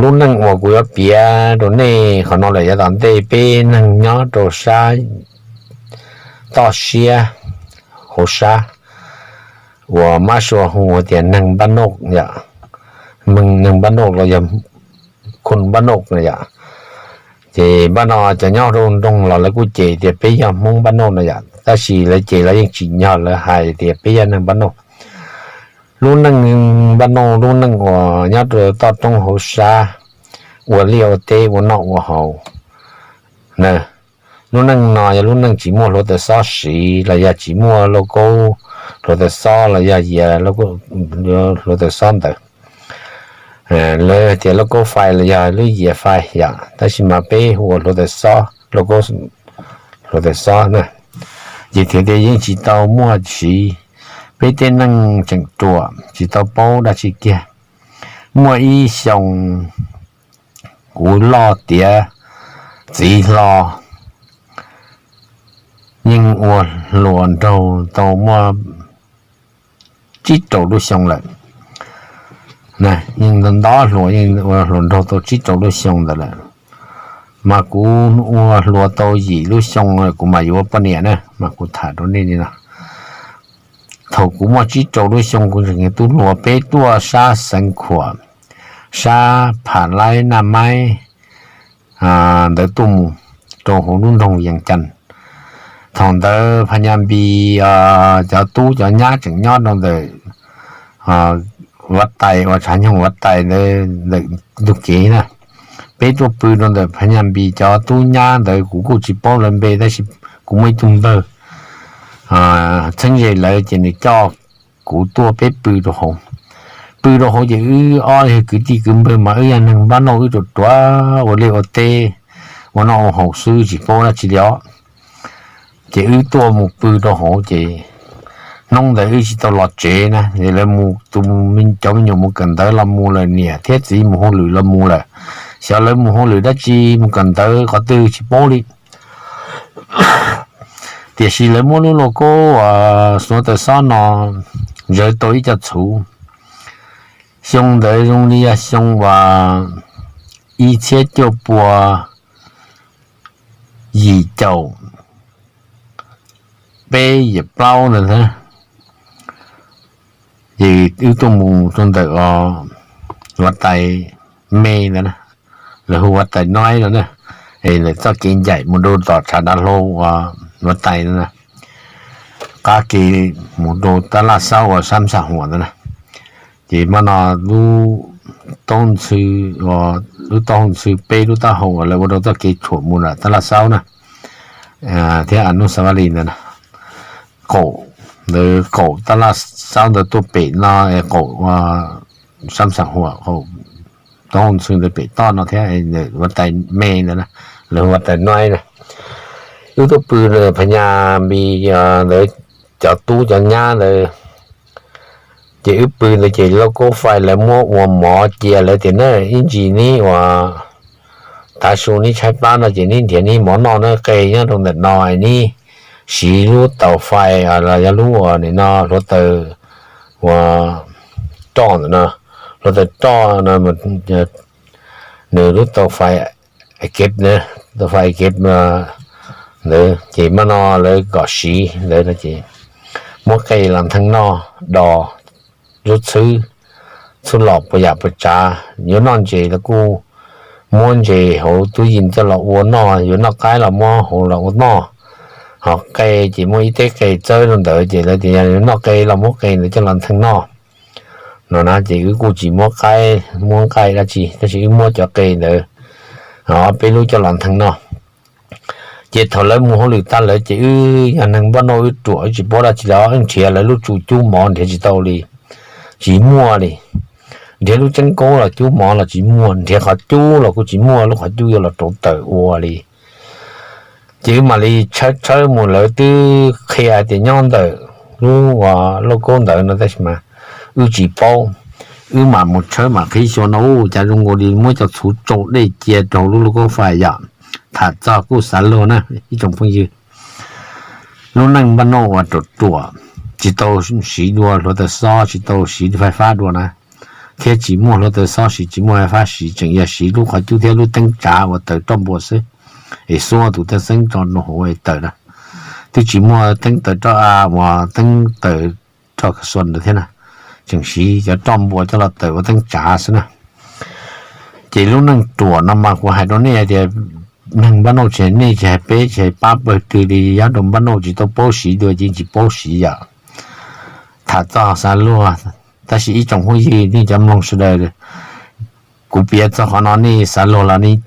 Lub neej uas kuv yuav piav rau nej qhov no lawm yav tom ntej, peb neeg nyob rau sab toj siab hauv sab uas mab sua hu tias neeg npaj noj yom, neeg npaj noj los yog khu npaj noj na yom. Ces npaj no cov nyob rau nroog los lawv kuj cem tias peb yog Hmoob npaj noj na yom, tab sis lawv cem los yeej tsim nyog, lawv hais tias peb yog neeg npaj noj. Lub neej npaj noj, lub neej uas nyob rau toj roob hauv sab, ua liaj ua teb ua noj ua haus na. Lub neej no yog lub neej tsis muaj hluav taws xob siv los yog tsis muaj lauj kaub hluav taws xob los yog yias hluav taws xob ntawd, lawv tias lauj kaub fais los yog lub yias fais yom, tab sis mas peb hu ua hluav taws xob, lauj kaub hluav taws xob na. Ces thiaj tias yeej tsis tau muaj siv, peb tej neej tseem ruam tsis tau paub dab tsi kiag. Muaj ib xyoo kuv loj tiav txiv hlo, yeej ua hluas nraug tau muaj tsib rau lub xyoo lawm. Yeej nto hluas, yeej ua hluas nraug tau tsib rau lub xyoo ntawd lawm. Mas kuv ua hluas tau yim lub xyoo kuv mam yuav poj niam na, mas kuv tham rau nej li no. Thaum kuv muaj tsib rau lub xyoo kuv tseem yog tub hluas, peb tuaj sab Xeev Khuam, sab Pham Laib Naj Maib ntawd tuaj mus rau hauv lub nroog Yees Cas. Thaum ntawd Phab Nyas Npis cov tub cov nyab tseem nyob rau ntawm Vaj Tais uas tshav nyoog Vaj Tais ntawd ntawm ntug kev na. Peb tuaj pw rau ntawm Phab Nyas Npis cov tub nyab ntawd, kuv kuj tsis paub lawv npe tab sis kuv muaj ib tug npawg txheeb ze lawv ces nws coj kuv tuaj peb pw rau hauv. Pw rau hauv ces wb ob yog kwv tij kwv npawg mas wb yog neeg npaj noj, wb ruam ruam ua liaj ua teb ua noj ua haus xwb tsis paub dab tsi li os. Ces wb tuaj mus pw rau hauv ces hnub ntawd wb tsis tau los tsev na, es lawv mus, tus, cov me nyuam mus kawm ntawv los mus lawm, niam thiab txiv mus hauj lwm los mus lawm, xyov lawv mus hauj lwm dab tsi mus kawm ntawv qhov twg tsis paub li. Tiam sis lawv muab lub lauj kaub uas hluav taws xob no zawv tau ib co txhuv. Xyoo ntawd zoo li yog xyoo uas ib txhiab cuaj pua yim caum peb yim plaub ntawd. Ces wb tuaj mus rau ntawm Vaj Tais Me ntawd, lawv hu Vaj Tais Noib no na, es lawv txoj kev ncaim mus rau tom tshav dav hlau uas Vaj Tais no na, qab ke mus rau tab laj xaub uas sab Xam Huam ntawd na. Ces mas no lub taub ntxhw, lub taub hau ntxhw peb lub taub hau uas lawv ua rau txoj kev tshuam mus ntawm tab laj xaub na, thiab a nub xav vaj li ntawd, qaum ntawd, qaum tab laj xaub ntawd tuaj pem no, qaum sab Xam Huam, qaum taub hau ntxhw ntawd pem toj no thiab, Vaj Tais Me ntawd, lawv hu Vaj Tais Noib na. Wb tuaj pw Phab Nyas Npis ntawd, cov tub cov nyab ntawd, ces wb pw ntawd ces lauj kaub fais lawv muab ua mov cia lawv tias na, ib ntsis neb uas tav su neb tshaib plab no ces neb nrhiav neb mov noj na, qe nyob rau ntawm no, neb siv lub tau fais los yog lub uas nim no hluav taws uas roj ntawm no, hluav taws roj no, nws lub tau fais kev, tau fais kev ntawd ces mas no lawv kom siv ntawd no ces muab qe los ntheej noj, do lub txhwb, txhub los puas yam puas tsav, yuav noj ntses los kuj muab ntses hauv tub yim coj los ua noj, yuav noj qaib los muab hauv los ua noj. Ho qe ces muaj ib teb qe txawb rau ntawd ces lawv tias yog yuav noj qe los muab qe ntawd coj los ntheej noj no na. Ces wb kuj tsis muab qaib muab nqaij dab tsi, tab sis wb muab cov qe ntawd ob peb lub coj los ntheej noj. Ces thaum lawv mus hauj lwm tag lawm ces wb yog neeg npaj noj wb ruam wb tsis paub dab tsi los wb nrhiav lawv lub tsu cub mov nrhiav tsis tau li, tsis muaj li. Nrhiav lub tseeb kaub los cub mov los tsis muaj, nrhiav qhov cub los kuj tsis muaj lub qhov cub yuav los rauv taws ua li. Ces wb mam li tshawb tshawb mus, lawv twb qhia hais tias nyob ntawm lub uas lauj kaub ntawd no tab sis mas wb tsis paub. Wb mam mus tshawb mam qhib xyuas no ua cas zoo nkaus li muab cov txhuv tsau dej cia rau lub lauj kaub fais yom. Tham txog kuj xav luag na ib tsoom phooj ywg. Lub neej npaj noj uas ruam ruam, tsis tau siv dua hluav taws xob, tsis tau siv fais fab dua na. thiab tsis muaj hluav taws xob siv, tsis muaj fais fab siv, tseem yog siv lub qhov cub thiab lub teeb tsav uas taws roj npua xwb, es xuab tus teeb xeeb rau hauv es taws na. Twb tsis muaj teeb taws roj av uas teeb taws roj ka xua ntawd thiab na, tseem siv cov roj npua coj los taws ua teeb tsav xwb na. Ces lub neej ruam no mas kuv hais rau nej tias, neeg npaj nauj tsis hais nej tsis hais peb tsis hais pab pawg twg li, nyob rau npaj nauj tsis tau paub siv dua ces tsis paub siv yom. Tham txog xav luag, tab sis ib tsoom phooj ywg nej cov mloog sawv daws, kuv piav txog qhov no nej xav luag los nej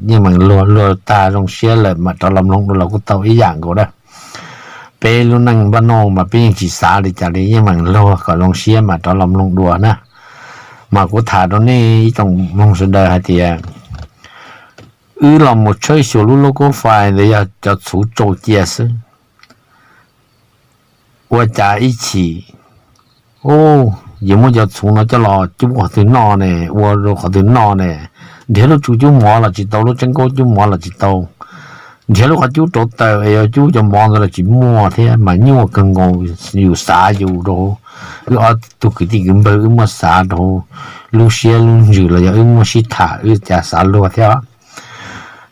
yeej meem luag, luag tag zoo siab lawm mam rov los mloog dua los kuj tau ib yam nkaus na. Peb lub neej npaj nauj mas peb yeej tsis xav li cas li, yeej meem luag kom zoo siab mam rov los mloog dua na. Mas kuv tham rau nej ib tsoom mloog sawv daws hais tias, wb los mus tshawb xyuas lub lub kub fais ntawd yog cov txhuv tsau cia xwb. Ua cas ib chim, u, yus muab cov txhuv no coj los cub qhov twg noj ne, ua rau qhov twg noj ne, nrhiav lub tsu cub mov los tsis tau, lub tseeb kaub cub mov los tsis tau, nrhiav lub qhov cub rauv taws es yuav cub cov mov ntawd los tsis muaj thiab, mas nyuaj kawg nkaus. Yus xav yus rau, wb ob tug kwv tij kwv npawg wb muab xav rau lub siab lub ntsws los yog wb muab sib tham wb cas xav luag thiab.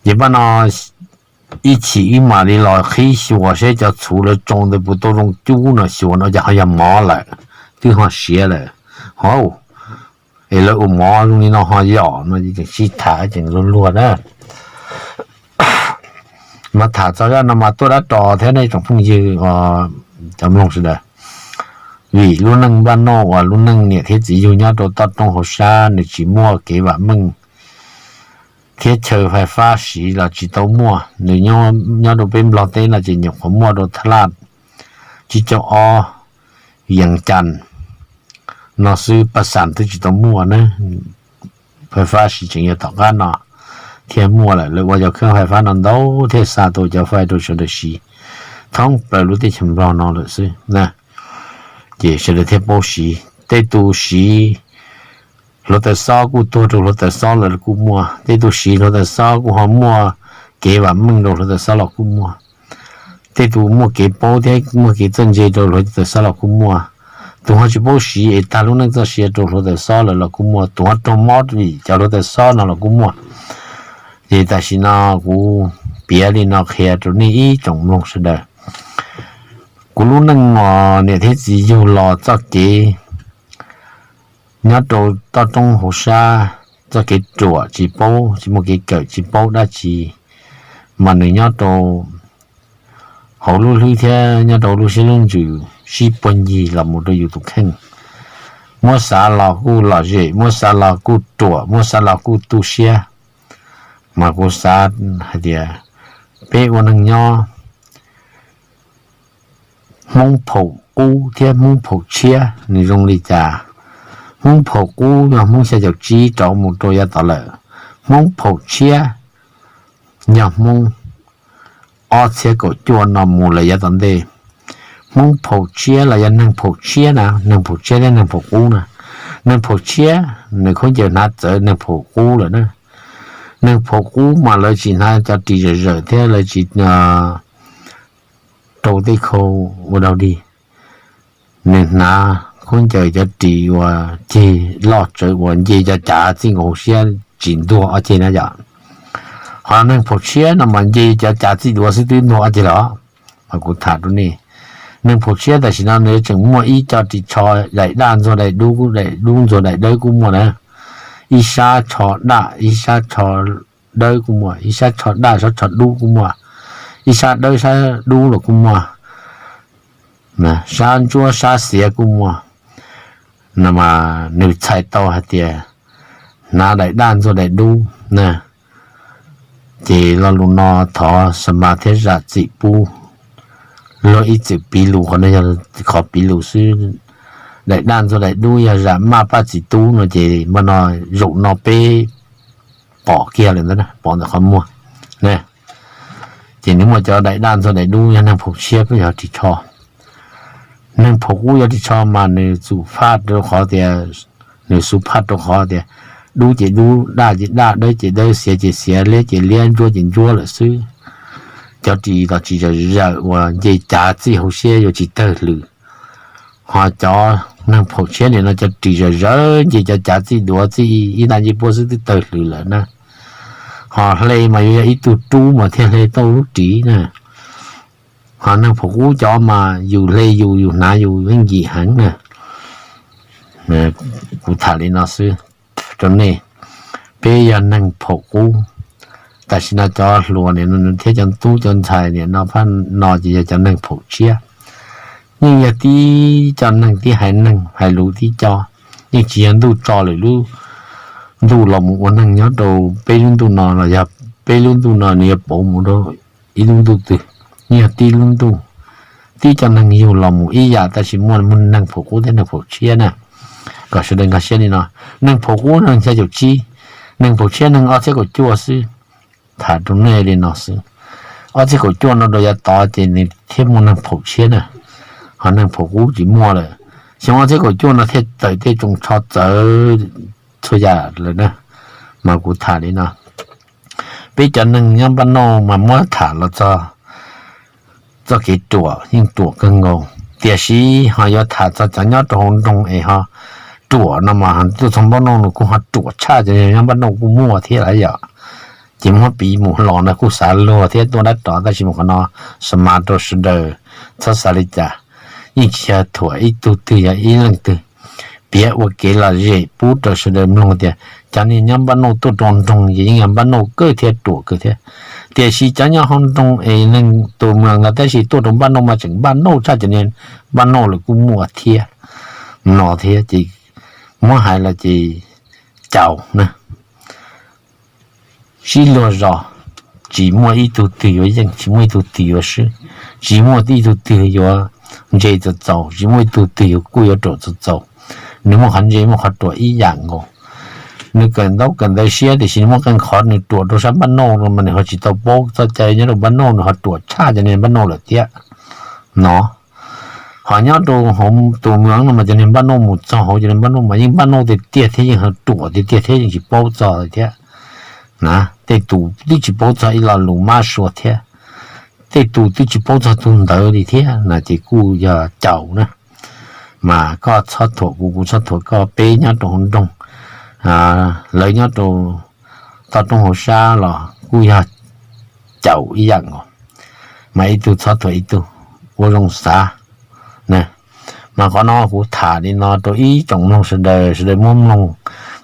Ces npaj no ib chim wb mam li los qhib xyuas seb cov txhuv lawv tsau ntawd puas tau zoo cub no, xyuas no cas ho yog mov lawm, twb ho siav lawm, hov, es lawv ua mov zoo li no ho yom no, ces tseem sib tham tseem luag luag na. Mas tham txog zaj no mas tuaj dab ros thiab nej tsoom phooj ywg, cov mloog sawv daws, vim lub neej npaj nauj uas lub neej niam thiab txiv yug nyob rau toj roob hauv sab, nws tsis muaj kev vam meej thiab chaw fais fab siv los tsis tau muaj. Nws nyob rau peb Nplog teb no ces nyuam qhuav muaj rau Thaj Laj, Tsib Caug Ob, Yees Cas no xwb, Paj Xas twb tsis tau muaj na. Fais fab siv tseem yog tom qab no thiaj muaj lawm, lawv ua cov kheeb fais fab no ntau thiaj xa tau cov fais rau sawv daws siv thoob plaws lub teb chaws Nplog no lawm xwb na. Ces sawv daws thiaj paub siv, tej tus siv hluav taws xob kuj tuag rau hluav taws xob lawv kuj muaj, tej tus siv hluav taws xob kuj ho muaj kev vam meej rau hluav taws xob los kuj muaj, tej tus muaj kev paub thiab muaj kev txawj ntse rau hluav taws xob los kuj muaj, tus ho tsis paub siv es tag lub neej txoj sia rau hluav taws xob lawm los kuj muaj, tus ho raug mob vim cov hluav taws xob no los kuj muaj. Ces tam sim no kuv piav li no qhia rau nej ib tsoom mloog sawv daws, kuv lub neej uas niam thiab txiv yug los txoj kev nyob rau toj roob hauv sab, txoj kev ruam tsis paub, tsis muaj kev kawm tsis paub dab tsi, mas nws nyob rau hauv lub hlwb thiab nyob rau lub siab lub ntsws sib puag ncig los mus rau yus tus kheej. Muab xav los kuj lom zem, muab xav los kuj ruam, muab xav los kuj tu siab. Mas kuv xav hais tias peb ua neeg nyob, Hmoob phaum qub thiab Hmoob phaum tshiab nws zoo li cas? Hmoob phaum qub yog Hmoob xya caum tsib rov mus rau yav tom lawm. Hmoob phaum tshiab yog Hmoob ob txhiab kaum cuaj no mus lawm yav tom ntej. Hmoob phaum tshiab los yog neeg phaum tshiab na, neeg phaum tshiab thiab neeg phaum qub na. Neeg phaum tshiab nws khaub ncaws hnav txawv neeg phaum qub lawm na. Neeg phaum qub mas lawv tsis hnav cov ris zawm zawm thiab lawv tsis rau tej khau ua dog dig. Nws hnav khaub ncaws cov ris uas ceg loj tsawv uas nce cov cav txij nkaus hauv siab tsis ntuag ob ceg na yom. Ho neeg phaum tshiab no mas nce cov cav txij duav xwb twb ntuag ob ceg los. Mas kuv tham rau nej, neeg phaum tshiab tam sim no nws tseem muaj ib co ris tsho daim daj ntxuag daim dub, daim dub ntxuag daim dawb kuj muaj na. Ib sab tsho daj ib sab tsho dawb kuj muaj, ib sab tsho daj sab tsho dub kuj muaj, ib sab dawb sab dub los kuj muaj, sab ntsuab sab xiav kuj muaj. No mas nws txhais tau hais tias hnav daim daj ntxuag daim dub na. Ces lo lus no thov xa mas thiab zam txim pub luag ib txwm piv lus, qhov no yog qhov piv lus xwb. Daim daj ntxuag daim dub yog zam maj paj txiv tub no ces npaj no zaum no peb pom kiag lawm ntawd, pom ntawm qhov muag. Ces nws muaj cov daim daj ntxuag daim dub yog neeg phaum tshiab peb yog ris tsho. Neeg phaum qub yog ris tsho mas nws xu phaj rau qhov tias, nws xu phaj rau qhov tias dub ces dub, daj ces daj, dawb ces dawb, xiav ces xiav, liab ces liab, ntsuab ces ntsuab lawm xwb. Cov ris los tsis zawm zawm uas nce cav txij hauv siab yuav tsis tawg lwm. Ho cov Neeg phaum tshiab nim no cov ris zawv zawv nce cov cav txij duav txij ib nta ncej puab xwb twb tawg hlwv lawm na. Ho hle mas yuav yog ib tug rub mas thiaj hle tau lub ris na. Ho neeg phaum qub cov mas yus hle yus, yus hnav yus yeej yim heev na. Kuv tham li no xwb rau nej, peb yog neeg phaum qub. Tam sim no cov hluas nim no thiab cov tub cov ntxhais nim no phab no ces yog cov neeg phaum tshiab. Yeej yog tib cov neeg tib haiv neeg hais lus tib co, yeej tsis yog ntuj tso lwm lub ntuj los mus ua neeg nyob rau peb lub ntuj no los yog peb lub ntuj no nws yuav pauv mus rau ib lub ntuj twg. Yeej yog tib lub ntuj, tib cov neeg yug los mus ib yam tab sis muaj neeg phaum qub thiab neeg phaum tshiab na. Kom sawv daws nkag siab li no, neeg phaum qub no xya caum tsib, neeg phaum tshiab neeg ob txhiab kaum cuaj xwb. Tham rau nej li no xwb, ob txhiab kaum cuaj no rau yav tod ces nws thiaj muaj neeg phaum tshiab na, ho neeg phaum qub tsis muaj lawm. Xyoo ob txhiab kaum cuaj no thiaj tawm tej tsoos tsho txawv txhua yam lawm na. Mas kuv tham li no, peb cov neeg nyob npaj nauj mas muab tham los txog txoj kev ruam yeej ruam kawg nkaus, tiam sis ho yuav tham txog cov nyob rau hauv nroog es ho ruam no mas tuaj txog npaj nauj nws kuj ho ruam tshaj cov nyob npaj nauj kuj muaj thiab lawm yom. Ces muab piv mus los no kuj xav luag thiab tuaj dab rov tab sis mas qhov no xa mas rau sawv daws txhob xav li cas. Yeej tsis yog thuam ib tug twg yog ib leej twg, piav ua kev lom zem pub rau sawv daws mloog tias cov niag nyob npaj nauj tuaj rau nroog ces yeej yog npaj nauj kawg thiab ruam kawg thiab. Tiam sis cov nyob hauv nroog es neeg tus mloog ntawd tab sis tuaj rau npaj nauj mas tseem npaj nauj tshaj cov niag npaj nauj lawm kuj muaj thiab no thiab ces muab hais los ces caum na. Sib luag zos, tsis muaj ib tug twg yuav yeej, tsis muaj ib tug twg yuav swb, tsis muaj ib tug twg yuav ntse txaus txaus, tsis muaj ib tug twg yuav kuj yuav ruam txaus txaus. Nws muaj qhov ntse muaj qhov ruam ib yam nkaus. Nws kawm ntaub kawm ntawv siab tiam sis nws muaj qee qhov nws ruam rau sab npaj nauj no mas nws ho tsis tau paub txoj cai nyob rau npaj nauj, nws ho ruam tshaj cov niag npaj nauj lawm thiab no. Ho nyob rau hauv tus mloog no mas cov niag npaj nauj mus txog hauv cov niag npaj nauj mas yeej npaj nauj tiag tiag thiab yeej ruam tiag tiag thiab yeej tsis paub txog thiab na. Tej tus twb tsis paub txog ib lo lus mab sua thiab, tej tus twb tsis paub txog tus ntawd li thiab na ces kuj yog caum na. Mas koj txhob thuam kuv, kuv txhob thuam koj, peb nyob rau hauv nroog, lawv nyob rau toj roob hauv sab los kuj yog caum ib yam nkaus. Mas ib tug txhob thuam ib tug, ua zoo xav na. Mas qhov no kuv tham li no rau ib tsoom mloog sawv daws, sawv daws muab mloog.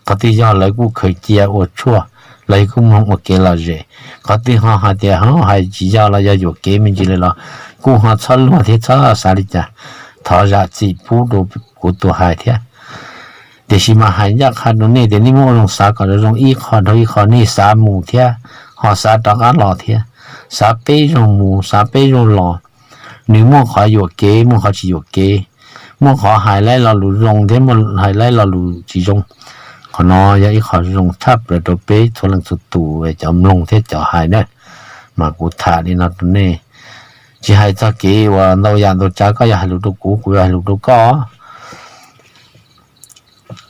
Qhov twg yog lawv kuj khaws cia ua tshuaj, lawv kuj mloog ua kev lom zem. Qhov twg ho hais tias ho hais tsis yog los yog yuam kev me ntsis li los kuj ho txhob luag thiab txhob xav li cas. Thov zam txim pub rau kuv tus hais thiab. Tiam sis mas hais ncaj qha rau nej tias nej muab ua zoo xav kom zoo zoo ib qho dhau ib qho, nej xav mus thiab ho xav rov qab los thiab, xav peb zaug mus xav peb zaug los. Nws muaj qhov yuam kev muaj qhov tsis yuam kev, muaj qhov hais laib lo lus zoo thiab muaj hais laib lo lus tsis zoo. Qhov no yog ib qho zoo tshaj plaws rau peb txhua leej txhua tus cov mloog thiab cov hais na. Mas kuv tham li no rau nej, tsis hais txog kev uas ntau yam ntau tsav, koj yuav hais lus rau kuv, kuv yuav hais lus rau koj.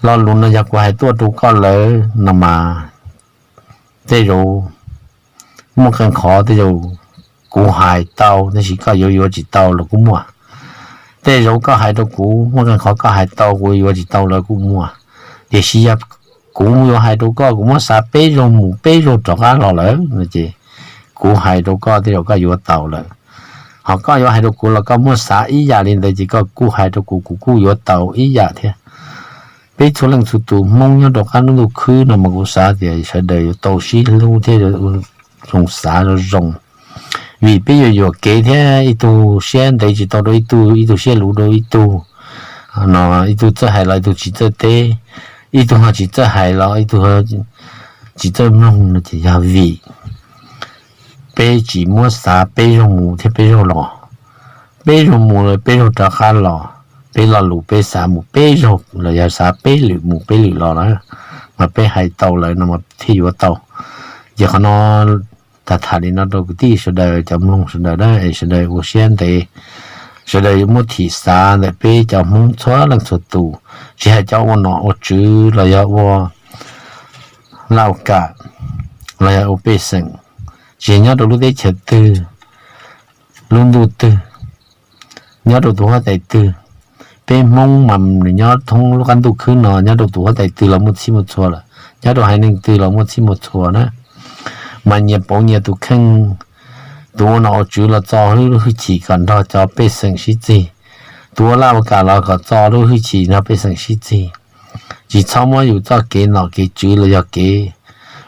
Lo lus no yog kuv hais tuaj rau koj lawm no mas tej zaum muaj qee qhov tej zaum kuv hais tau tab sis koj yuav yuav tsis tau los kuj muaj. Tej zaum koj hais rau kuv muaj qee qhov koj hais tau kuv yuav tsis tau los kuj muaj. Tiam sis yog kuv yuav hais rau koj, kuv muab xav peb zaug mus peb zaug rov qab los lawm no ces kuv hais rau koj tej zaum koj yuav tau lawm. Ho koj yuav hais rau kuv los koj muab xav ib yam li ntawd ces koj kuj hais rau kuv, kuv kuj yuav tau ib yam thiab. Peb txhua leej txhua tus Hmoob nyob rau qab ntuj khwb no mas kuv xav tias sawv daws yuav tau sib hlub thiab zoo xav zoo zoo. Vim peb yuav yuam kev thiab ib tug siab ntev tsis tau rau ib tug, ib tug siab luv rau ib tug, no ib tug txawj hais los ib tug tsis txawj teb, ib tug ho tsis txawj hais los ib tug tsis txawj mloog no ces yog vim peb tsis muab xav peb zaug mus thiab peb zaug los. Peb zaug mus peb zaug rov qab los, peb lo lus peb xav mus peb zaug los yog xav peb lwm mus peb lwm los lawm, mas peb hais tau lawm no mas thiaj yuav tau. Ces qhov no tham tham li no rau kwv tij sawv daws cov mloog sawv daws na, es sawv daws ua siab ntev, sawv daws yuav muab thim xav ntawm peb cov Hmoob txhua leej txhua tus, tsis hais cov ua nom ua tswv los yog ua laj ua kam los yog ua pej xeem, tsis hais nyob rau lub teb chaws twg, lub ntuj twg, nyob rau tus huab tais twg, Peb Hmoob mas nws nyob thoob lub qab ntuj khwb no, nyob rau tus huab tais twg los muaj txhij muaj txhua lawm, nyob rau haiv neeg twg los muaj txhij muaj txhua na. Mas nyias pauv nyias tus kheej, tus ua nom ua tswv los txo lub hwj chim kom nrog cov pej xeem sib txig, tus ua laj ua kam los kom txo lub hwj chim nrog pej xeem sib txig. Tsis txhob muab yus txoj kev nom kev tswv los yog kev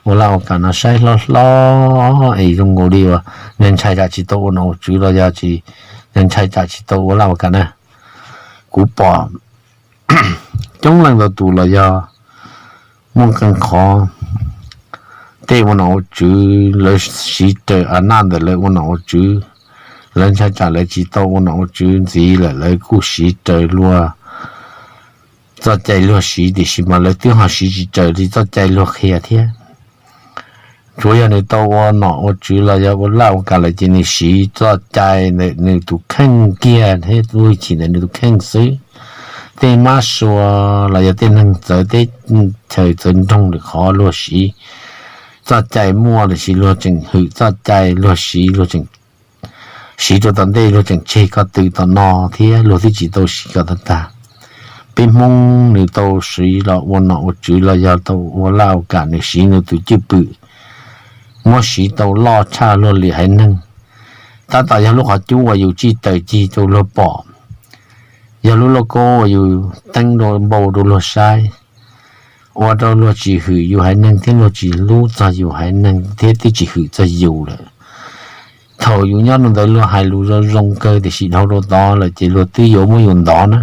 ua laj ua kam no saib hlob hlob es zoo nkaus li uas ntshai tsam tsis tau ua nom ua tswv los yog tsis, ntshai tsam tsis tau ua laj ua kam na. Kuv pom coob leej ntau tus los yog muaj qee qhov tej ua nom ua tswv lawv siv raws a naj ntawm lawv ua nom ua tswv, lawv ntshai tsam lawv tsis tau ua nom ua tswv ntxiv lawm lawv kuj siv raws luag txoj cai luag siv, tiam sis mas lawv twb ho siv tsis raws li txoj cai luag qhia thiab. Tsuav yog nws tau ua nom ua tswv los yog ua laj ua kam lawm ces nws siv txoj cai ntawm nws tus kheej kiag thiab lub hwj chim ntawm nws tus kheej xwb. Tej mab sua los yog tej neeg txawv teb chaws txawv nroog lwm qhov luag siv txoj cai muaj los sis luag tseem hwm txoj cai luag siv, luag tseem siv rau tom ntej luag tseem tseg koj tw tom no thiab luag twb tsis tau siv kom tag tag. Peb Hmoob nws tau siv los ua nom ua tswv los yog tau ua laj ua kam nws siv nws tus cwj pwm muab siv tau loj tshaj luag lwm haiv neeg. Tab tom yog lub qhov cub uas yus tsij taws cig rau luag pom, yog lub lauj kaub uas yus teeb rau npau rau luag saib, ua rau luag tsis hwm yus haiv neeg thiab luag tsis hlub txog yus haiv neeg thiab twb tsis hwm txog yus lawm. Thaum yus nyob rau ntawd luag hais lus zoo zoo kawg tiam sis dhau rau tod lawm ces luag twb yuav muab yus ntov na.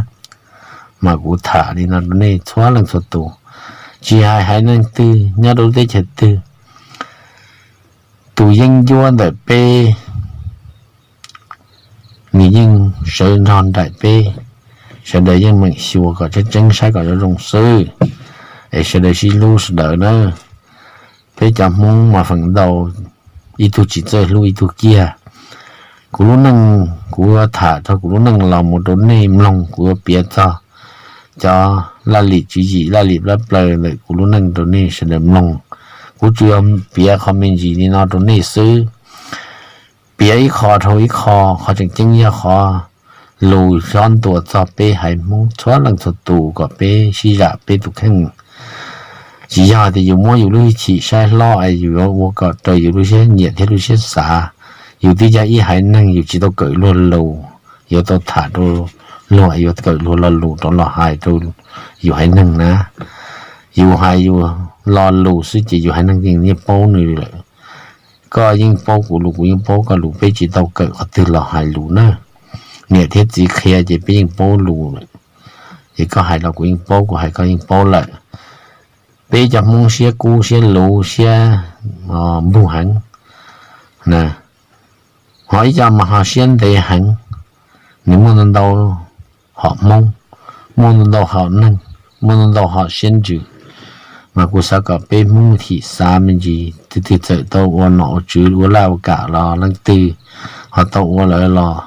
Mas kuv tham li no rau nej txhua leej txhua tus, tsis hais haiv neeg twg nyob rau lub teb chaws twg, tus yeeb ncuab ntawm peb nws yeej sawv nrog nraim peb, sawv daws yeej meem xyuas kom tseeb tseeb saib kom zoo zoo xwb, es sawv daws sib hlub sawv daws na. Peb cov Hmoob mas feem ntau ib tug tsis txawj hlub ib tug kiag. Kuv lub neej, kuv yuav tham txog kuv lub neej los mus rau nej mloog, kuv yuav piav txog cov laj lim tswv yim laj lim plab plaws ntawm kuv lub neej rau nej sawv daws mloog. Kuv tsuas yog piav qhov me ntsis li no rau nej xwb. Piav ib qho dhau ib qho, qhov tseem ceeb yog qhov lus xob ntuas txog peb haiv Hmoob txhua leej txhua tus kom peb sib zam peb tus kheej. Tsis yog tias yus muab yus lub hwj chim saib hlob es yus yuav ua kom raws yus lub siab nyiam thiab lub siab xav. Yus twb yog ib haiv neeg yus tsis tau kawm luag lus, yuav tau tham rau luag, yuav kawm luag lo lus rov los hais rau yus haiv neeg na. Yus hais yus lo lus xwb ces yus haiv neeg yeej paub nws lawm. Koj yeej paub kuv lus, kuv yeej paub koj lus, peb tsis tau kawm qhov twg los hais lus na. Niam thiab txiv qhia ces peb yeej paub lus lawm. Ces koj hais los kuv yeej paub, kuv hais koj yeej paub lawm. Peb cov Hmoob siab kub siab luv siab npug heev na. Ho ib co mas ho siab ntev heev, nws muaj ntau ntau hom Hmoob, muaj ntau ntau hom neeg, muaj ntau ntau hom siab ntsws. Mas kuv xav kom peb Hmoob thim xav me ntsis, twg twg txawm tau ua nom ua tswv ua laj ua kam los leej twg ho tau ua lawm los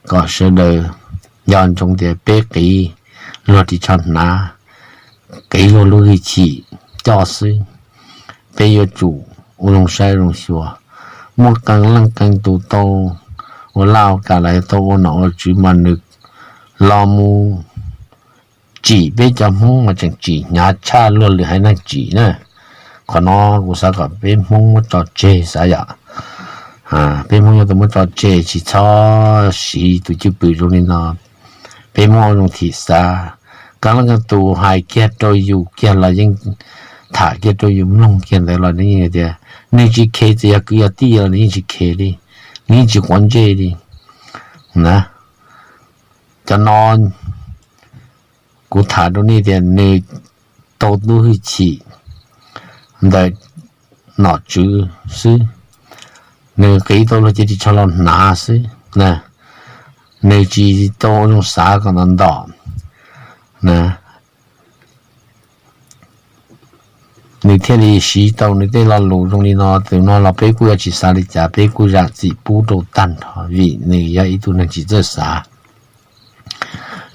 kom sawv daws nco ntsoov tias peb qiv luag ris tsho hnav, qiv luag lub hwj chim coj xwb. Peb yuav tsum ua zoo saib zoo xyuas. Muaj qee leej qee tus tau ua laj ua kam los tau ua nom ua tswv mas nws los mus tsim peb cov Hmoob mas tseem tsim hnyav tshaj luag lwm haiv neeg tsim na. Qhov no kuv xav kom peb Hmoob muab tso tseg xav yom. Peb Hmoob yuav tau muab tso tseg, tsis txhob siv tus cwj pwm zoo li no. Peb muab ua zoo thim xav. Qee leej qee tus hais kiag rau yus kiag los yeej, tham kiag rau yus mloog kiag ntawd los nws yeej tias nws tsis khev, txawm yog kwv yog tij los nws yeej tsis khev li, nws yeej tsis quav ntsej li na. Cov no kuv tham rau nej tias nws tau lub hwj chim ntawm nom tswv xwb, nws qiv tau luag cev ris tsho los hnav xwb na, nws tsis tau ua zoo xav kom ntau ntau na, nws thiaj li siv tau nws tej lo lus zoo li no. Tus no los peb kuj yuav tsis xav li cas, peb kuj zam txim pub rau tag nrho vim nws yog ib tug neeg tsis txawj xav.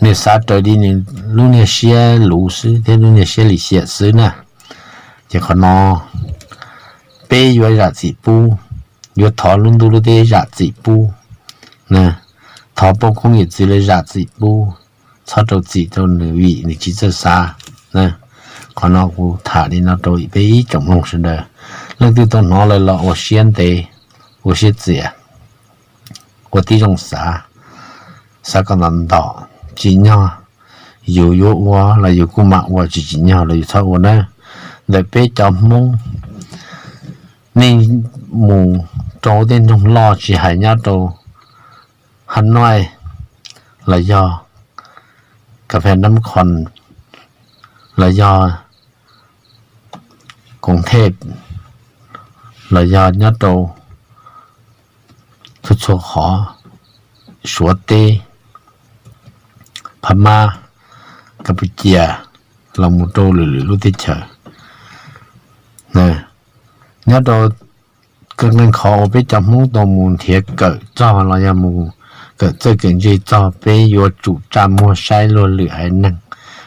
Nws xav raws li nws lub niag siab luv xwb thiab lub niag siab lim hiam xwb na. Ces qhov no peb yuav zam txim pub, yuav thov lub ntuj lub teb zam txim pub, thov poj koob yawm txwv lawv zam txim pub, txhob rau txim rau nws vim nws tsis txawj xav. Qhov no kuv tham li no rau peb ib tsoom mloog sawv daws, leej twg tau hnov lawm los ua siab ntev, ua siab txias, ua tib zoo xav, xav kom ntau ntau, tsim nyog yus yuav ua los yus kuj mam ua, tsis tsim nyog los yus txhob ua nawb. Ntawm peb cov Hmoob, nej mus rau tej nroog loj tsis hais nyob rau Hanoi los yog Kav Phe Nam Khon los yog Koom Thej los yog nyob rau txhua txhua qhov, Suav teb, Phab Mab, Kav Pus Cias, los mus rau lwm lwm lub teb chaws, nyob rau kawg nqeeg qhov uas peb cov Hmoob tau mus nrhiav kawm txog los yog mus kawm txawj kawm ntse txog, peb yuav tsum tsa muag saib luag lwm haiv neeg,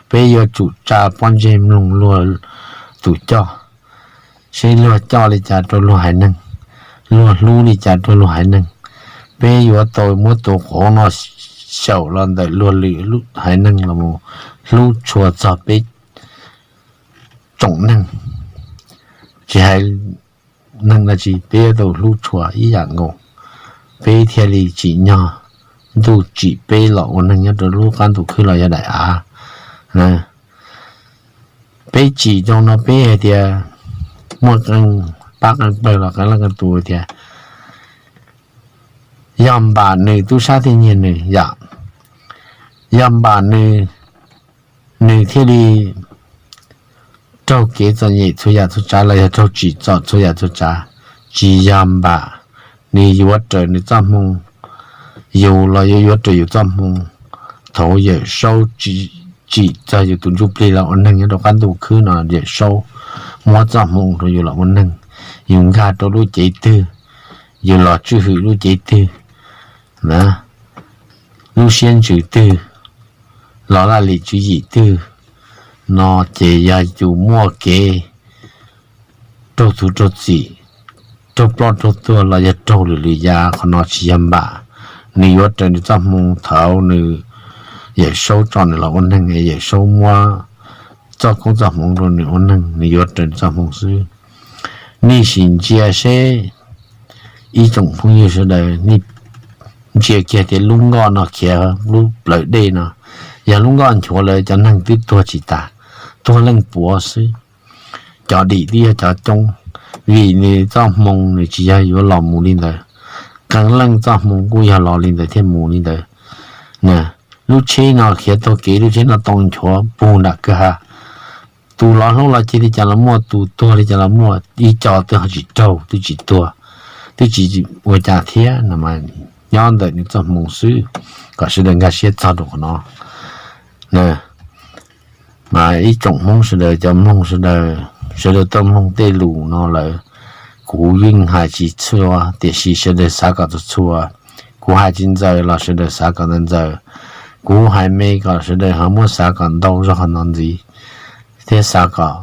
peb yuav tsum tsa pob ntseg mloog luag tus coj, saib luag coj li cas rau luag haiv neeg, luag hlub li cas rau luag haiv neeg. Peb yuav tau muab tus qauv no xyaum los ntawm luag lwm haiv neeg los mus hlub tshua txog peb tsoom neeg, tsis hais neeg dab tsi peb yuav tau hlub tshua ib yam nkaus, peb thiaj li tsim nyog ntuj tsim peb los ua neeg nyob rau lub qab ntuj khwb los yog daim av. Peb tsim zoo no peb hais tias muaj qee pab qee pawg los qee leej qee tus tias yog npam nws tub sab thiaj nyiag nws yom, yog npam nws, nws thiaj li raug kev txom nyem txhua yam txhua tsav los yog raug tsim txom txhua yam txhua tsav, tsis yog npam, nws yuav raws nws txoj hmoo, yus los yuav yuav raws yus txoj hmoo. Thaum Yawm Saub tsim txog yus tus ntsuj plig los ua neeg nyob rau qab ntuj khwb no, Yawm Saub muab txoj hmoo rau yus los ua neeg, yus nkag rau lub cev twg, yus los tswj hwm lub cev twg, lub siab ntsws twg, los laj lim tswv yim twg no ces yog yus muaj kev raug txhuv raug txim, raug ploj raug tuag los yog raug lwm lwm yam, qhov no tsis yog npam, nws yuav raws nws txoj hmoo. Thaum nws, Yawm Saub tso nws los ua neeg, Yawm Saub muab txoj koob txoj hmoov rau nws ua neeg, nws yuav raws nws txoj hmoo xwb. Nej sim ntsia seb, ib tsoom phooj ywg sawv daws, nej ntsia kiag tias lub nkoj no khiav lub plawv dej no, yog lub nkoj nchuav lawm cov neeg twb tuag tsis tas, tuag leej puav xwb, cov dim twb yog cov coob, vim nws txoj hmoo nws tsis yog yuav los mus li ntawd. Qee leej txoj hmoo kuj yog los li ntawd thiaj mus li ntawd. Lub tsheb no khiav taug kev, lub tsheb no tau nchuav puag nram kwj ha, tus lov hlob los ceg li cas los muaj, tus tuag li cas los muaj, ib co twb ho tsis raug, twb tsis tuag, twb tsis ua cas thiab no, nyob ntawm nws txoj hmoo xwb. Kom sawv daws nkag siab txog rau qhov no. Mas ib tsoom Hmoob sawv daws, cov mloog sawv daws, sawv daws tuaj mloog tej lus no lawm, kuv yeej hais tsis txhua, tiam sis sawv daws xav kom txhua txhua. Kuv hais tsis ntxaws los sawv daws xav kom ntxaws ntxaws. Kuv hais me kom sawv daws ho muab xav kom ntau zog qhov no ntxiv, thiab xav kom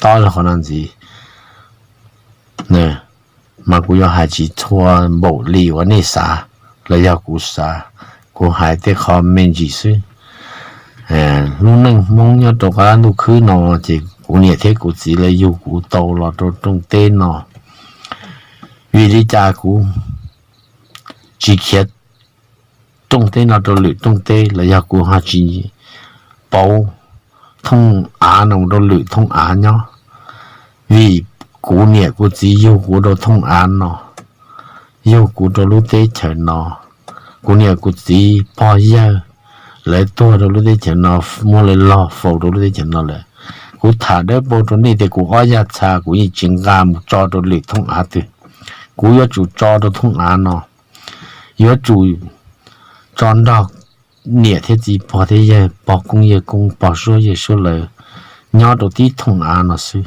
tob zog qhov no ntxiv. Mas kuv yuav hais tsis txhua npaum li uas nej xav los yog kuv xav, kuv hais tej qho me ntsis xwb. Lub neej Hmoob nyob rau qab ntuj khwb no ces kuv niam thiab kuv txiv lawv yug kuv tau los rau rooj teb no. Vim li cas kuv tsis khiav rooj teb no rau lwm rooj teb los yog kuv ho tsis pauv thooj av no mus rau lwm thooj av nyob? Vim kuv niam kuv txiv yug kuv rau thooj av no, yug kuv rau lub teb chaws no. Kuv niam kuv txiv pog yawg lawv tuag rau lub teb chaws no, muab lawv log faus rau lub teb chaws no lawm. Kuv tham dawb paug rau nej tias kuv ob yag txha kuv yeej tsis nqa mus tso rau lwm thooj av twg. Kuv yuav tsum tso rau thooj av no, yuav tsum tso nrog niam thiab txiv, pog thiab yawg, pog koob yawg koob, pog suab yawg suab lawv nyob rau tib thooj av no xwb.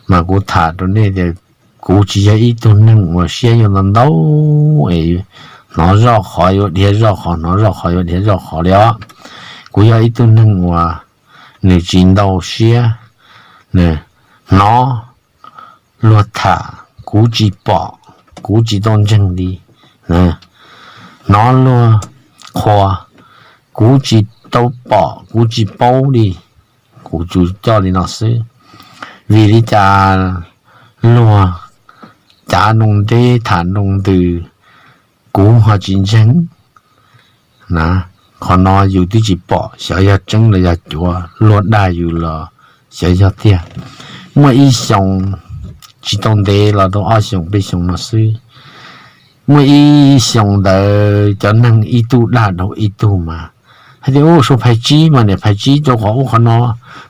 Mas kuv tham rau nej tias kuv tsis yog ib tug neeg uas siab yuav ntau ntau es hnov zoj qhov yuav dhia zoj qhov, hnov zoj qhov yuav dhia zoj qhov li os. Kuv yog ib tug neeg uas nws tsis ntau siab, hnov luag tham kuv tsis pom, kuv tsis tau ntseeg li, hnov luag qhuas kuv tsis tau pom, kuv tsis paub li, kuv tsuas coj li no xwb. Vim li cas luag cav nroo deb tham nroo ntws, kuv ho tsis ntseeg na. Qhov no yus twb tsis pom xyov yog tseeb los yog cuav, luag dag yus los xyov yog tiag. Muaj ib xyoo, tsis tau ntev los rau ob xyoos peb xyoos no xwb, muaj ib xyoo ntawd cov neeg ib tug dag dhau ib tug mas hais tias, Ub, suav phais tsib mas niam phais tsib rau qhov ub qhov no,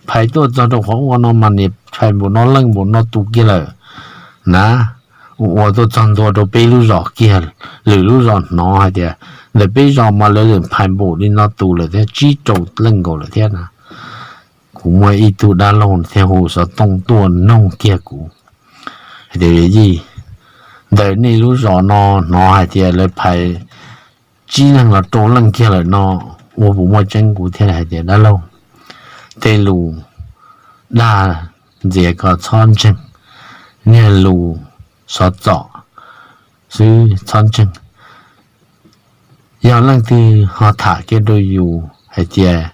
phais tuaj txog rau qhov ub qhov no mas niam phais npaum no leej npaum no tus kiag lawm na. Ua tuaj txog ntua rau peb lub zos kiag, lwm lub zos hnov hais tias ntawm peb zos mas lawv lwm phais npaum li no tus lawm thiab, tsib rau leej nkaus lawm thiab na. Kuv muaj ib tug dab laug thiaj hu xov tooj tuaj noog kiag kuv hais tias, Yij, ntawm nej lub zos no hnov hais tias lawv phais tsib leeg los rau leej kiag lawm no, ua puas muaj tseeb? Kuv thiaj hais tias, Dab laug, tej lus dag ntxias ko txhob ntseeg, niag lus xov txom xwb txhob ntseeg. Yog leej twg ho tham kiag rau yus hais tias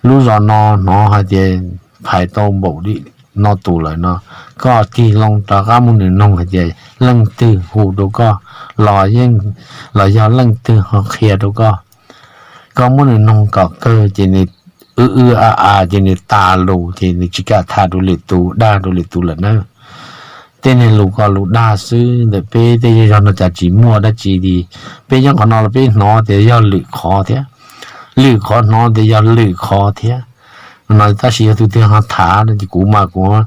lub zos no hnov hais tias phais tau npaum li no tus lawm no, koj tig loo rov qab muab nws noog hais tias leej twg hu rau koj, los yeej, los yog leej twg ho qhia rau koj. Koj muab nws noog kom kawg ces nws wb wb a a ces nws tas lus ces nws tsis kam tham rau lwm tus, dag rau lwm tus lawm na. Tej niag lus ko lus dag xwb, ntawm peb tej zej zog no cas tsis muaj dab tsi li. Peb nyob qhov no los peb hnov tias yog lwm qhov thiab, lwm qhov hnov tias yog lwm qhov thiab no. Tab sis yog tus twg ho tham no ces kuv mas kuv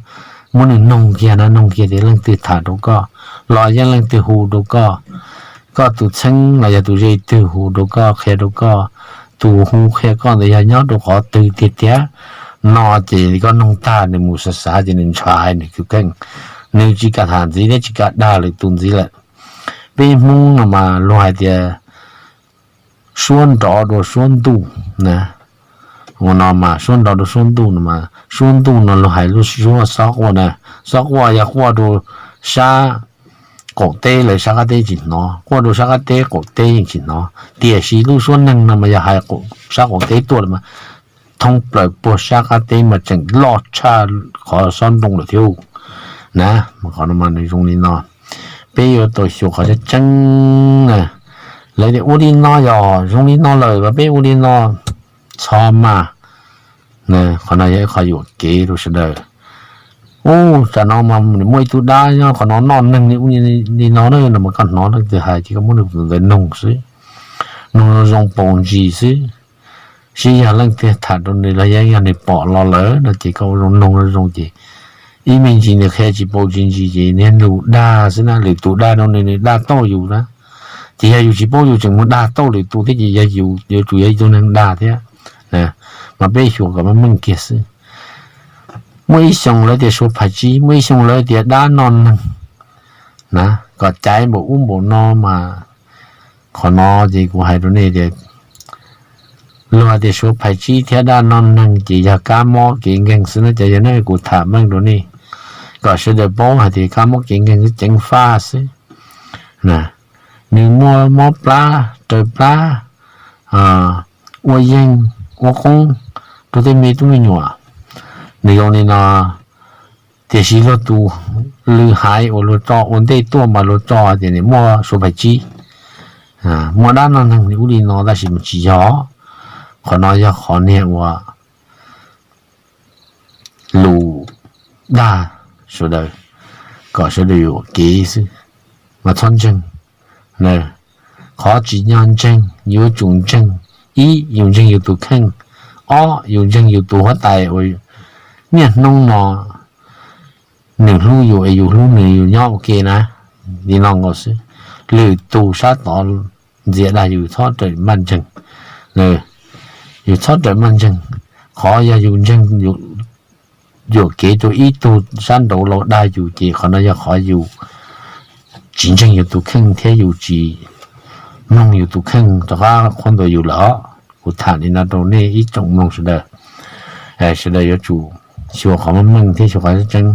muab nws noog kiag na, noog kiag tias leej twg tham rau koj, los yeej leej twg hu rau koj, koj tus txheeb los yog tus ze twg hu rau koj, qhia rau koj, tus hu qhia koj ntawd yog nyob rau qhov twg tiag tiag no ces koj noog tag nws mus xav xav ces nws ntshai nws tus kheej, nws tsis kam tham ntxiv thiab tsis kam dag lwm tus ntxiv lawm. Peb Hmoob no mas luag hais tias suab nrov dua suab ntuj na. Ua no mas suab nrov dua suab ntuj no mas suab ntuj no luag hais lub suab xob quaj na. Xob quaj yog quaj rau sab qaum teb lawm sab qab teb tsis hnov, quaj rau sab qab teb qaum teb yeej tsis hnov, tiam sis lub suab neeg no mas yog hais sab qaum teb tuaj lawm mas thoob plaws puag sab qab teb mas tseem loj tshaj qhov xob nroo lawm thiab na. Qhov no mas nws zoo li no, peb yuav tau xyuas qhov tseeb tseeb na. Lawv tias ua li no yog zoo li no lawm los peb ua li no, txhob mas. Qhov no yog ib qho yuam kev rau sawv daws. Ub, tsam no mas nws muaj ib tug dab nyob qhov no noj neeg li ub li no na, no mas koj hnov leej twg hais ces koj muab nws tus ntawd noog xwb, noog zoo zoo paus ntsis xwb. Seb yog leej twg tham rau nws los yog nws pom los lawm no ces koj ua zoo noog zoo ces ib me ntsis nws qhia tsis paus tsis ntsis ces niag lus dag xwb na, lwm tus dag rau nws nws dag tauj yus na. Ces yog yus tsis paub yus tseem mus dag tauj lwm tus thiab ces yog yus yuav tsum yog ib tug neeg dag thiab. Mas peb xyuas kom meej meej kiag xwb. Muaj ib xyoo lawv tias suav phais tsib, muaj ib xyoo lawv tias dab noj neeg na, kom caiv npaum ub npaum no mas. Qhov no ces kuv hais rau nej tias luag tias suav phais tsib thiab dab noj neeg ces yog kab mob kev nkeeg xwb na. Ces yog nej kuv tham meej rau nej kom sawv daws paub hais tias kab mob kev nkeeg xwb, ceev faj xwb na. Nws muaj mob plab, raws plab, ua yeeg, ua qoob rau tej me tub me nyuam. Nws zoo li no, tiam sis luag tus lwm haiv uas luag tso ua ntej tuaj mas luag tso tias nws muaj suav phais tsib, muaj dab noj neeg li ub li no, tab sis mas tsis yog. Qhov no yog qhov niag uas lus dag sawv daws kom sawv daws yuam kev xwb, mas txhob ntseeg. Qhov tsim nyog ntseeg yuav tsum ntseeg, ib, yus ntseeg yus tus kheej, ob, yus ntseeg yus tus huab tais uas niaj hnub no nws hlub yus es yus hlub nws, yus nyob ua ke na, li no nkaus xwb. Lwm tus sab tod ntxias dag yus txhob rawm maj ntseeg, yus txhob rawm maj ntseeg. Qhov yog yus ntseeg yuam kev rau ib tug sab nraud los dag yus ces qhov no yog qhov yus tsis ntseeg yus tus kheej thiab yus tsis mloog yus tus kheej rov qab qhuab ntuas yus lawm os. Kuv tham li no rau nej ib tsoom mloog sawv daws, sawv daws yuav tsum xyuas qhov meej meej thiab xyuas qhov tseeb.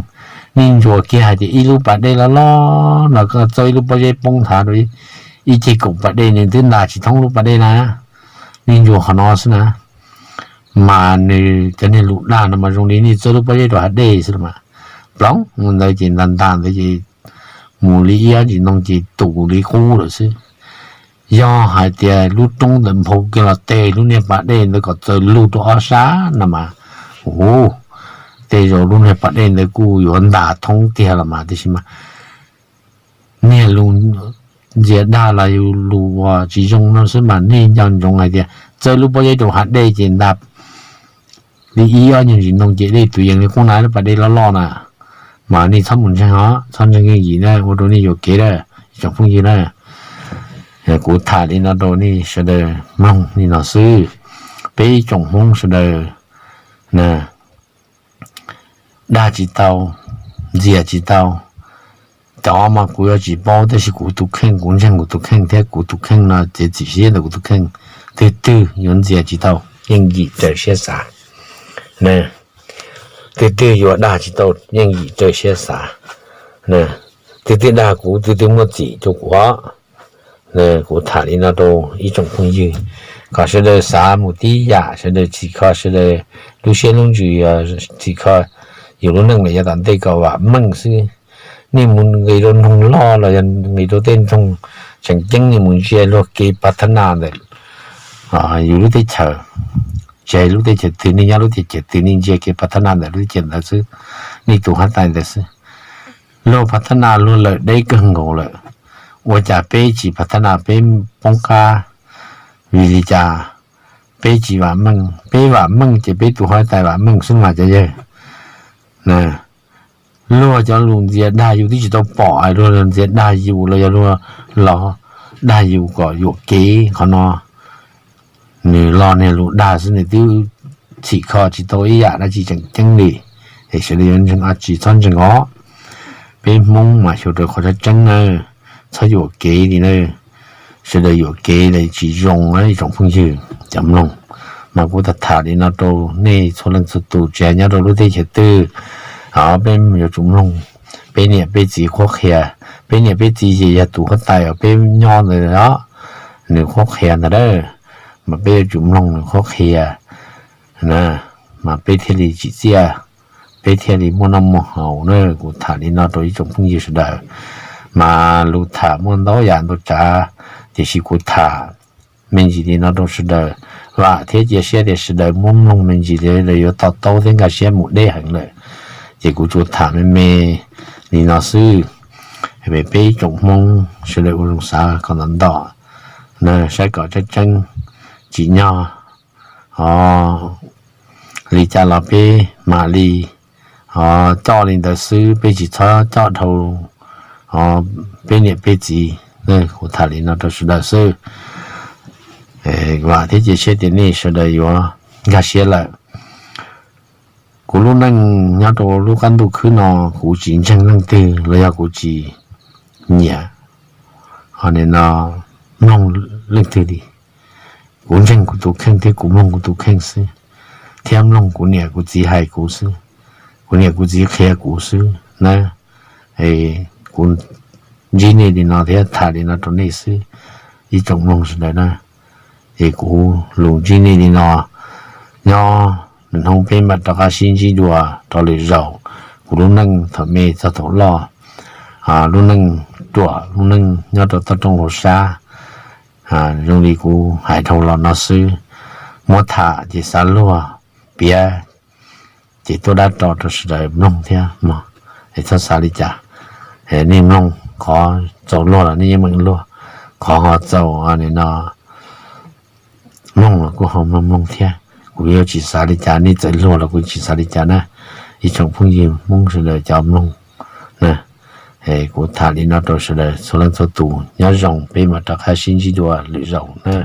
Nej ntsuas kiag hais tias ib lub pas dej loj loj no koj txawb ib lub pob zeb poob nthav rau ib ceg kaum pas dej, nws twb ntas tsis thoob lub pas dej na. nej ntsuas qhov no xwb na. Mas nws cov niag lus dag no mas zoo li nej txawb lub pob zeb rau hav dej xwb los mas. Plaub ntawd ces ntas ntas ntawd ces mus li ib ob ntsis ntoo ces tus li qub lawm xwb. Yog hais tias lub roob ntawd nphau kiag los teg lub niag pas dej ntawd kom txawm lug rau ob sab no mas, u, tej zaum lub niag pas dej ntawd kuj yuav ntas thoob tiag los mas. Tiam sis mas niag lus ntxias dag los yog lus uas tsis zoo no xwb mas nej nco ntsoov hais tias txawb lub pob zeb rau hav dej ces ntas li ib ob nyuag ntsis ntoo ces dej tus yees li qub na, lub pas dej loj loj na. Mas nej txhob mus ntseeg os, txhob ntseeg yooj yim na, ua rau nej yuam kev na, ib tsoom phooj ywg na. Kuv tham li no rau nej sawv daws mloog li no xwb. Peb ib tsoom Hmoob sawv daws na, dag tsis tau, ntxias tsis tau. Cov mas kuv yuav tsis paub, tab sis kuv tus kheej, kuv ntseeg kuv tus kheej thiab kuv tus kheej no txiav txim siab ntawm kuv tus kheej. Twg twg yuav ntxias tsis tau, yeej yim raws siab xav. Twg twg yuav dag tsis tau, yeej yim raws siab xav. Twg twg dag kuv, twg twg muaj txim rau kuv os. Kuv tham li no rau ib tsoom phooj ywg, kom sawv daws xav mus tib yam, sawv daws txhim kho sawv daws lub siab lub ntsws, txhim kho yus lub neej lawm yav tom ntej kom vam meej xwb. Nej mus nqis rau nroog loj los yog nqis rau tej nroog tseem ceeb, nej mus ntsia luag kev pav thab na ntawm yus lub teb chaws, tsis hais lub teb chaws twg, nej nyob lub teb chaws twg nej ntsia kev pav thab na ntawm lub teb chaws ntawd xwb, nej tus huab tais ntawd xwb. Luag pav thab na luag lawm deb kawg nkaus lawm, ua cas peb tsis pav thab na, peb poob qab? Vim li cas peb tsis vam meej? Peb vam meej ces peb tus huab tais vam meej xwb mas cov yawg. Luag cov lus ntxias dag yus twb tsis tau pom, luag ntxias dag yus los yog luag los dag yus kom yuam kev qhov no, nws los niag lus dag xwb, nws twb txhim kho tsis tau ib yam dab tsi tseem ceeb li. Es sawv daws yuav ntseeg tsis txhob ntseeg os. Peb Hmoob mas xyuas raws qhov tseeb tseeb na, txhob yuam kev li na. Sawv daws yuam kev li tsis zoo ib tsoom phooj ywg cov mloog. Mas kuv tham tham li no rau nej txhua leej txhua tus, tsis hais nyob rau lub teb chaws twg, peb yuav tsum mloog peb niam peb txiv qhuab qhia. Peb niam peb txiv ces yog tus huab tais uas peb nyob ntawd os, nws qhuab qhia ntawd a, mas peb yuav tsum mloog nws qhuab qhia na, mas peb thiaj li tsim txiaj, peb thiaj li muaj noj muaj haus na. Kuv tham li no rau ib tsoom phooj ywg sawv daws, mas lus tham muaj ntau yam ntau tsav, tiam sis kuv tham me ntsis li no rau sawv daws, vam thiab cia siab tias sawv daws muab mloog me ntsis li lawm yuav to taub thiab nkag siab mus deb heev lawm. Ces kuv tsuas tham me me li no xwb. Peb ib tsoom Hmoob sawv daws ua zoo xav kom ntau ntau na, saib kom tseeb tseeb, tsim nyog li cas los peb mam li coj li ntawd xwb, peb tsis txhob coj dhau peb niam peb txiv. Kuv tham li no rau sawv daws xwb, vam thiab cia siab tias nej sawv daws yuav nkag siab lawm. Kuv lub neej nyob rau lub qab ntuj khwb no, kuv tsis ntseeg leej twg los yog kuv tsis nyiam, ho nim no mloog leej twg li. Kuv ntseeg kuv tus kheej thiab kuv mloog kuv tus kheej xwb, thiab mloog kuv niam kuv txiv hais kuv xwb, kuv niam kuv txiv qhia kuv xwb na. Kuv ntsib nej li no thiab tham li no rau nej xwb, ib tsoom mloog sawv daws na. Es kuv lus ntsib nej li no, nyob nws hnub peb mam rov qab sib ntsib dua rau lwm zaus. Kuv lub neej thaum me txog thaum loj, lub neej ruam, lub neej nyob rau toj roob hauv sab, zoo li kuv hais dhau los no xwb. Muab tham ces xav luag, piav ces tuaj dab ro rau sawv daws mloog thiab mog. Es txhob xav li cas, nej mloog qhov txaus luag los nej yeej meem luag, qhov ho txaus nim no mloog los kuj ho mloog mloog thiab. Kuv yuav tsis xav li cas, nej txawm luag los kuv tsis xav li cas na. Ib tsoom phooj ywg Hmoob sawv daws cov mloog na, kuv tham li no rau sawv daws txhua leej txhua tus, nyob zoo, peb mam rov qab sib ntsib dua lwm zaus na.